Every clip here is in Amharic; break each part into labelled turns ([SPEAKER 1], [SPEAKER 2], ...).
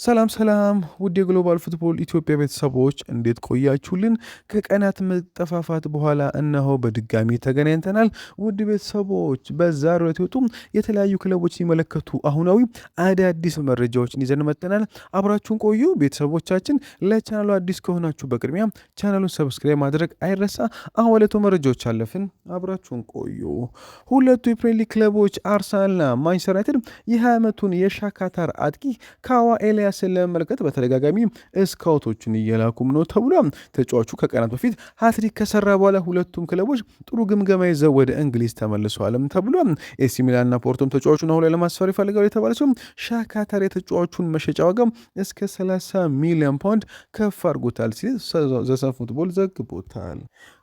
[SPEAKER 1] ሰላም ሰላም ውድ የግሎባል ፉትቦል ኢትዮጵያ ቤተሰቦች እንዴት ቆያችሁልን? ከቀናት መጠፋፋት በኋላ እነሆ በድጋሚ ተገናኝተናል። ውድ ቤተሰቦች በዛሬው ዕለት የወጡ የተለያዩ ክለቦች ሲመለከቱ አሁናዊ አዳዲስ መረጃዎችን ይዘን መጥተናል። አብራችሁን ቆዩ ቤተሰቦቻችን። ለቻናሉ አዲስ ከሆናችሁ በቅድሚያ ቻናሉን subscribe ማድረግ አይረሳ። አሁን ወደ መረጃዎች አለፍን። አብራችሁን ቆዩ። ሁለቱ የፕሪሚየር ሊግ ክለቦች አርሰናልና ማንቸስተር ዩናይትድ የ20 ዓመቱን የሻካታር አጥቂ ካዋ ኤልያስን ለመመልከት በተደጋጋሚ ስካውቶችን እየላኩም ነው ተብሏል። ተጫዋቹ ከቀናት በፊት ሀትሪክ ከሰራ በኋላ ሁለቱም ክለቦች ጥሩ ግምገማ ይዘው ወደ እንግሊዝ ተመልሰዋልም ተብሏል። ኤሲ ሚላንና ፖርቶም ተጫዋቹን አሁን ላይ ለማስፈር ይፈልጋሉ የተባለ ሲሆን ሻካታር የተጫዋቹን መሸጫ ዋጋ እስከ 30 ሚሊዮን ፓውንድ ከፍ አድርጎታል ሲል ዘ ሰን ፉትቦል ዘግቦታል።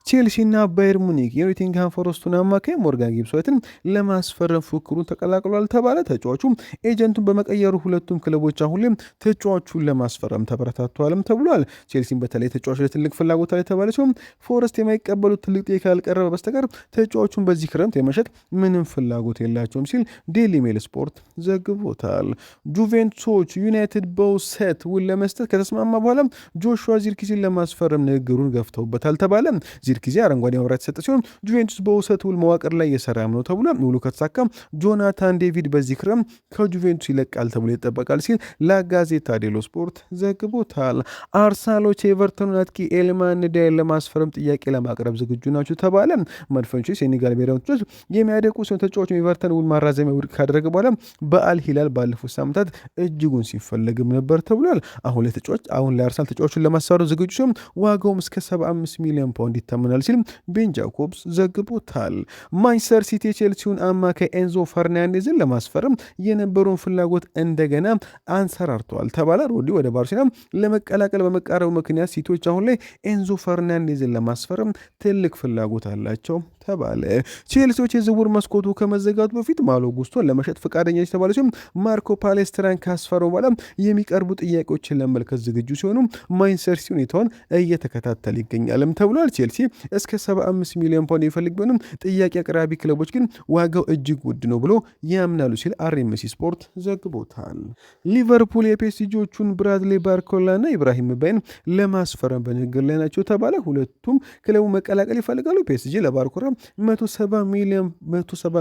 [SPEAKER 1] ቼልሲና ባየር ሙኒክ የኖቲንግሃም ፎረስቱን አማካይ ሞርጋን ጊብስ ዋይትን ለማስፈረም ፉክክሩን ተቀላቅሏል ተባለ። ተጫዋቹ ኤጀንቱን በመቀየሩ ሁለቱም ክለቦች አሁን ላይም ተጫዋቹን ለማስፈረም ተበረታተዋልም ተብሏል። ቼልሲን በተለይ ተጫዋቹ ለትልቅ ፍላጎት አለ የተባለ ሲሆን ፎረስት የማይቀበሉት ትልቅ ጥያቄ ካልቀረበ በስተቀር ተጫዋቹን በዚህ ክረምት የመሸጥ ምንም ፍላጎት የላቸውም ሲል ዴሊ ሜል ስፖርት ዘግቦታል። ጁቬንቱሶች ዩናይትድ በውሰት ውል ለመስጠት ከተስማማ በኋላ ጆሹዋ ዚርኪዚን ለማስፈረም ንግግሩን ገፍተውበታል ተባለ። ዚርኪዜ አረንጓዴ መብራት የተሰጠ ሲሆን ጁቬንቱስ በውሰት ውል መዋቅር ላይ እየሰራም ነው ተብሏል። ውሉ ከተሳካ ጆናታን ዴቪድ በዚህ ክረምት ከጁቬንቱስ ይለቃል ተብሎ ይጠበቃል ሲል ላጋዜታ ዴሎ ስፖርት ዘግቦታል። አርሰናሎች የኤቨርተኑን አጥቂ ኤልማን ንዳይን ለማስፈረም ጥያቄ ለማቅረብ ዝግጁ ናቸው ተባለ። መድፈኞቹ የሴኔጋል ብሔራዊ ተጫዋች የሚያደቁ ሲሆን ተጫዋቹ ኤቨርተን ውል ማራዘሚያ ውድቅ ካደረገ በኋላ በአል ሂላል ባለፉት ሳምንታት እጅጉን ሲፈለግም ነበር ተብሏል። አሁን ላይ ተጫዋች አሁን ለአርሰናል ተጫዋቹን ለማስፈረም ዝግጁ ሲሆን ዋጋውም እስከ 75 ሚሊዮን ፓውንድ ይተመናል ሲል ቤን ጃኮብስ ዘግቦታል። ማንቸስተር ሲቲ የቼልሲውን አማካይ ኤንዞ ፈርናንዴዝን ለማስፈረም የነበረውን ፍላጎት እንደገና አንሰራርተዋል ተባለ። ሮድሪ ወደ ባርሴሎና ለመቀላቀል በመቃረቡ ምክንያት ሲቲዎች አሁን ላይ ኤንዞ ፈርናንዴዝን ለማስፈረም ትልቅ ፍላጎት አላቸው ተባለ። ቼልሲዎች የዝውውር መስኮቱ ከመዘጋቱ በፊት ማሎ ጉስቶን ለመሸጥ ፈቃደኛ የተባለ ሲሆን ማርኮ ፓሌስትራን ካስፈረው በኋላ የሚቀርቡ ጥያቄዎችን ለመመልከት ዝግጁ ሲሆኑ ማንቸስተር ሲቲ ሁኔታውን እየተከታተለ ይገኛልም ተብሏል። ቼልሲ እስከ 75 ሚሊዮን ፓውንድ የሚፈልግ ቢሆንም ጥያቄ አቅራቢ ክለቦች ግን ዋጋው እጅግ ውድ ነው ብሎ ያምናሉ ሲል አርኤምሲ ስፖርት ዘግቦታል። ሊቨርፑል የፒኤስጂዎቹን ብራድሌ ባርኮላና ኢብራሂም ባይን ለማስፈረም በንግግር ላይ ናቸው ተባለ። ሁለቱም ክለቡ መቀላቀል ይፈልጋሉ። ፒኤስጂ ለባርኮላ 170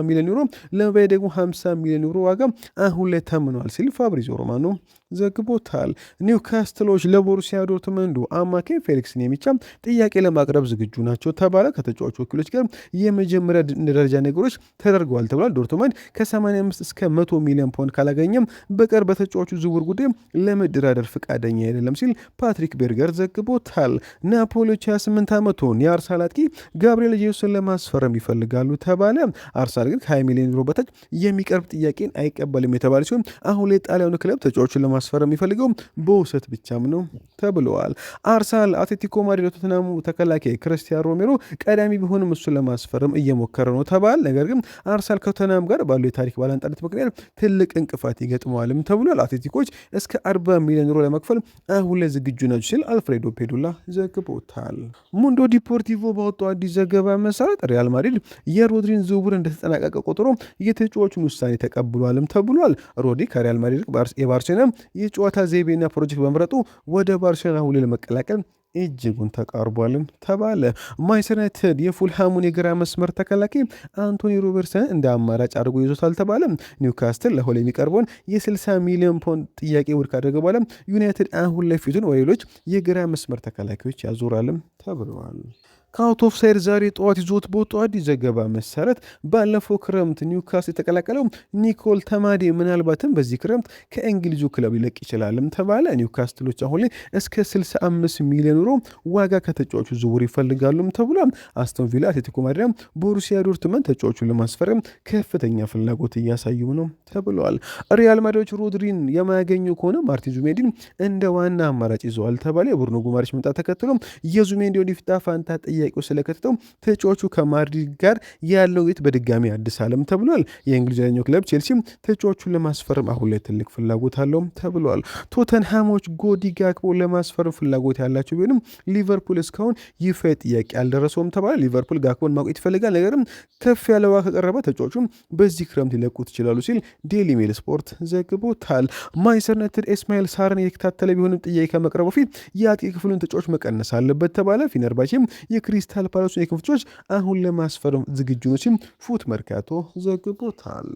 [SPEAKER 1] ሚሊዮን ዩሮ ለምባይ ደግሞ 50 ሚሊዮን ዩሮ ዋጋ አሁን ላይ ተምኗል ሲል ፋብሪዚዮ ሮማኖ ዘግቦታል። ኒውካስትሎች ለቦሩሲያ ዶርትመንዱ አማካይ ፌሊክስ ንሜቻ ጥያቄ ለማቅረብ ዝግጁ ናቸው ተባለ። ከተጫዋቹ ወኪሎች ጋር የመጀመሪያ ደረጃ ነገሮች ተደርገዋል ተብሏል። ዶርትመንድ ከ85 እስከ 100 ሚሊዮን ፓውንድ ካላገኘም በቀር በተጫዋቹ ዝውውር ጉዳይ ለመደራደር ፈቃደኛ አይደለም ሲል ፓትሪክ ቤርገር ዘግቦታል። ናፖሊዎች 28 ዓመቱን የአርሰናል አጥቂ ጋብሪኤል ጄሱስን ለማስፈረም ይፈልጋሉ ተባለ። አርሰናል ግን ከ20 ሚሊዮን ዩሮ በታች የሚቀርብ ጥያቄን አይቀበልም የተባለ ሲሆን አሁን ላይ ጣሊያኑ ክለብ ተጫዋቹን ለማስፈረም የሚፈልገው በውሰት ብቻም ነው ተብለዋል። አርሰናል አትሌቲኮ ማድሪድ ቶተንሃሙ ተከላካይ ክርስቲያን ሮሜሮ ቀዳሚ ቢሆንም እሱን ለማስፈረም እየሞከረ ነው ተባለ። ነገር ግን አርሰናል ከቶተንሃም ጋር ባለው የታሪክ ባላንጣነት ምክንያት ትልቅ እንቅፋት ይገጥመዋልም ተብሏል። አትሌቲኮች እስከ 40 ሚሊዮን ዩሮ ለመክፈል አሁን ላይ ዝግጁ ናቸው ሲል አልፍሬዶ ፔዱላ ዘግቦታል። ሙንዶ ዲፖርቲቮ ባወጣው አዲስ ዘገባ መሰረት ሪያል ማድሪድ የሮድሪን ዝውውር እንደተጠናቀቀ ቆጥሮ የተጫዋቹን ውሳኔ ተቀብሏልም ተብሏል። ሮድሪ ከሪያል ማድሪድ የባርሴሎና የጨዋታ ዘይቤና ፕሮጀክት በመምረጡ ወደ ባርሴሎና ሁሌ ለመቀላቀል እጅጉን ተቃርቧልም ተባለ። ማንቸስተር ዩናይትድ የፉልሃሙን የግራ መስመር ተከላካይ አንቶኒ ሮበርትሰን እንደ አማራጭ አድርጎ ይዞታል ተባለ። ኒውካስትል ለሆል የሚቀርበውን የ60 ሚሊዮን ፓውንድ ጥያቄ ውድቅ ካደረገ በኋላ ዩናይትድ አሁን ላይ ፊቱን ወደ ሌሎች የግራ መስመር ተከላካዮች ያዞራልም ተብለዋል። ከአውት ኦፍ ሳይድ ዛሬ ጠዋት ይዞት በወጣው አዲስ ዘገባ መሰረት ባለፈው ክረምት ኒውካስል የተቀላቀለው ኒኮ ዎልትማዴ ምናልባትም በዚህ ክረምት ከእንግሊዙ ክለብ ሊለቅ ይችላልም ተባለ። ኒውካስትሎች አሁን ላይ እስከ 65 ሚሊዮን ዩሮ ዋጋ ከተጫዋቹ ዝውውር ይፈልጋሉም ተብሏል። አስቶን ቪላ፣ አትሌቲኮ ማድሪድ፣ ቦሩሲያ ዶርትመንድ ተጫዋቹን ለማስፈረም ከፍተኛ ፍላጎት እያሳዩ ነው ተብለዋል። ሪያል ማድሪዶች ሮድሪን የማያገኙ ከሆነ ማርቲን ዙሜንዲን እንደ ዋና አማራጭ ይዘዋል ተባለ። የብሩኖ ጉማሬሽ መምጣት ተከትሎ የዙሜንዲ ወደፊት ዕጣ ፈንታ ጥያቄ ጥያቄው ስለከተተው ተጫዋቹ ከማድሪድ ጋር ያለው ግንኙነት በድጋሚ ያድሳልም ተብሏል። የእንግሊዝኛው ክለብ ቼልሲ ተጫዋቹን ለማስፈረም አሁን ላይ ትልቅ ፍላጎት አለውም ተብሏል። ቶተንሃሞች ኮዲ ጋክፖ ለማስፈረም ፍላጎት ያላቸው ቢሆንም ሊቨርፑል እስካሁን ይፋ ጥያቄ አልደረሰውም ተባለ። ሊቨርፑል ጋክፖን ማቆየት ይፈልጋል። ነገርም ከፍ ያለ ዋጋ ከቀረበ ተጫዋቹም በዚህ ክረምት ሊለቁት ይችላሉ ሲል ዴሊ ሜል ስፖርት ዘግቦታል። ማንቸስተር ዩናይትድ ኢስማኤል ሳርን የተከታተለ ቢሆንም ጥያቄ ከመቅረቡ በፊት የአጥቂ ክፍሉን ተጫዋች መቀነስ አለበት ተባለ። ፊነርባቼም የክሪስታል ፓላሱን የክንፍ ተጫዋች አሁን ለማስፈረም ዝግጁ ነው ሲል ፉት መርካቶ ዘግቦታል።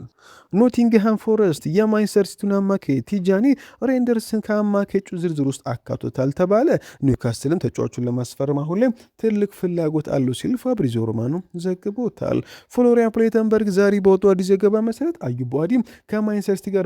[SPEAKER 1] ኖቲንግሃም ፎረስት የማንቸስተር ሲቲውን አማካይ ቲጃኒ ሬንደርስን ከአማካይ እጩ ዝርዝር ውስጥ አካቶታል ተባለ። ኒውካስትልም ተጫዋቹን ለማስፈረም አሁን ላይ ትልቅ ፍላጎት አለው ሲል ፋብሪዚዮ ሮማኖ ዘግቦታል። ፍሎሪያን ፕሌተንበርግ ዛሬ በወጡ አዲስ ዘገባ መሰረት አዩብ ቦአዲ ከማንቸስተር ሲቲ ጋር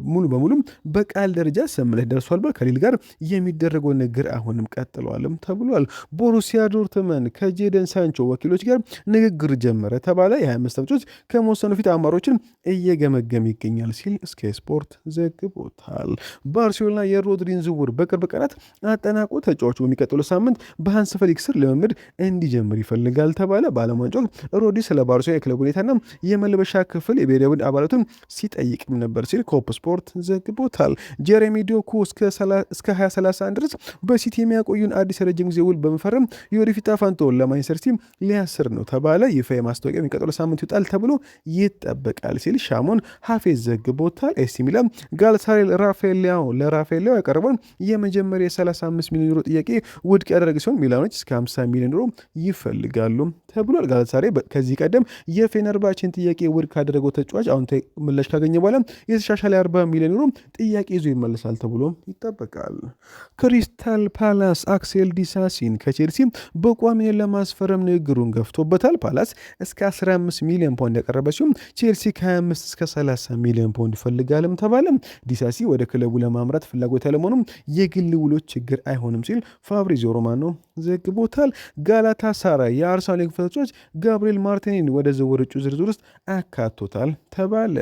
[SPEAKER 1] ሙሉ በሙሉ በቃል ደረጃ ስምምነት ደርሷል። ከሊል ጋር የሚደረገው ንግግር አሁንም ቀጥለዋልም ተብሏል። ቦሩሲያ ዶርትመንድ ከጄደን ሳንቾ ወኪሎች ጋር ንግግር ጀመረ ተባለ። የ25 ዓመቶች ከመወሰኑ ፊት አማሮችን እየገመገመ ይገኛል ሲል ስካይ ስፖርት ዘግቦታል። ባርሴሎና የሮድሪን ዝውውር በቅርብ ቀናት አጠናቆ ተጫዋቹ በሚቀጥለው ሳምንት በሃንስ ፍሊክ ስር ልምምድ እንዲጀምር ይፈልጋል ተባለ። በዓለም ዋንጫ ሮድሪ ስለ ባርሴሎና የክለብ ሁኔታና የመልበሻ ክፍል የብሔራዊ ቡድን አባላቱን ሲጠይቅም ነበር ሲል ኮፕ ስፖርት ዘግቦታል። ጀሬሚ ዶኩ እስከ 2031 ድረስ በሲቲ የሚያቆዩን አዲስ ረጅም ጊዜ ውል በመፈረም የወደፊት ዕጣ ፈንታውን ለማንቸስተር ሲቲ ሊያስር ነው ተባለ። ይፋ የማስታወቂያ የሚቀጥለው ሳምንት ይወጣል ተብሎ ይጠበቃል ሲል ሻሞን ሀፌዝ ዘግቦታል። ኤሲ ሚላን ጋላታሳራይ ራፋኤል ሊያኦ ለራፋኤል ሊያኦ ያቀረበውን የመጀመሪያ የ35 ሚሊዮን ዩሮ ጥያቄ ውድቅ ያደረገ ሲሆን ሚላኖች እስከ 50 ሚሊዮን ዩሮ ይፈልጋሉ ተብሏል። ጋላታሳራይ ከዚህ ቀደም የፌነርባቼን ጥያቄ ውድቅ ካደረገው ተጫዋች አሁን ምላሽ ካገኘ በኋላ የተሻሻለ 40 ሚሊዮን ዩሮ ጥያቄ ይዞ ይመለሳል ተብሎ ይጠበቃል። ክሪስታል ፓላስ አክሴል ዲሳሲን ከቼልሲ በቋሚነት ለማስፈረም ንግግሩን ገፍቶበታል። ፓላስ እስከ 15 ሚሊዮን ፓውንድ ያቀረበ ሲሆን ቼልሲ ከ25 እስከ 30 ሚሊዮን ፓውንድ ይፈልጋልም ተባለ። ዲሳሲ ወደ ክለቡ ለማምራት ፍላጎት ያለመሆኑም የግል ውሎች ችግር አይሆንም ሲል ፋብሪዚዮ ሮማኖ ዘግቦታል። ጋላታ ሳራይ የአርሰናል የክንፍ ተጫዋች ጋብሪኤል ማርቲኔሊን ወደ ዝውውር እጩ ዝርዝር ውስጥ አካቶታል ተባለ።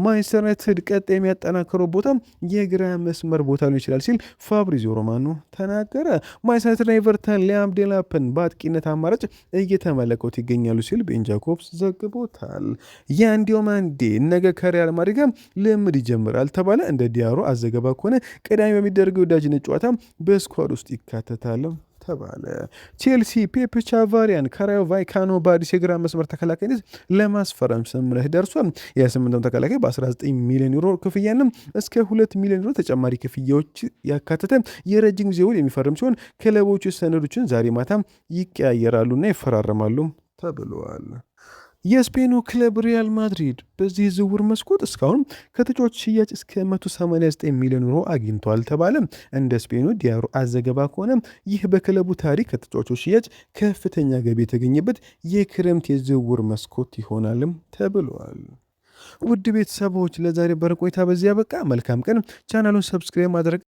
[SPEAKER 1] ማንቸስተር ዩናይትድ ቀጣይ የሚያጠናክረው ቦታ የግራ መስመር ቦታ ሊሆን ይችላል ሲል ፋብሪዚዮ ሮማኖ ተናገረ። ማንቸስተር ዩናይትድና ኤቨርተን ሊያም ዴላፕን በአጥቂነት አማራጭ እየተመለከቱት ይገኛሉ ሲል ቤን ጃኮብስ ዘግቦታል። ያን ዲዮማንዴ ነገ ከሪያል ማድሪድ ጋር ልምምድ ይጀምራል ተባለ። እንደ ዲያሮ አዘገባ ከሆነ ቅዳሜ በሚደረገው የወዳጅነት ጨዋታ በ squad ውስጥ ይካተታል ተባለ። ቼልሲ ፔፕ ቻቫሪያን ከራዮ ቫይካኖ በአዲስ የግራ መስመር ተከላካይነት ለማስፈረም ስምምነት ደርሷል። የ28 ተከላካይ በ19 ሚሊዮን ዩሮ ክፍያና እስከ 2 ሚሊዮን ዩሮ ተጨማሪ ክፍያዎች ያካተተ የረጅም ጊዜ ውል የሚፈርም ሲሆን ክለቦቹ ሰነዶችን ዛሬ ማታ ይቀያየራሉና ይፈራረማሉ ተብሏል። የስፔኑ ክለብ ሪያል ማድሪድ በዚህ ዝውውር መስኮት እስካሁን ከተጫዋች ሽያጭ እስከ 189 ሚሊዮን ዩሮ አግኝቷል ተባለ። እንደ ስፔኑ ዲያሮ አዘገባ ከሆነ ይህ በክለቡ ታሪክ ከተጫዋቾች ሽያጭ ከፍተኛ ገቢ የተገኘበት የክረምት የዝውውር መስኮት ይሆናልም ተብሏል። ውድ ቤተሰቦች ለዛሬ በረ ቆይታ በዚያ በቃ። መልካም ቀን። ቻናሉን subscribe ማድረግ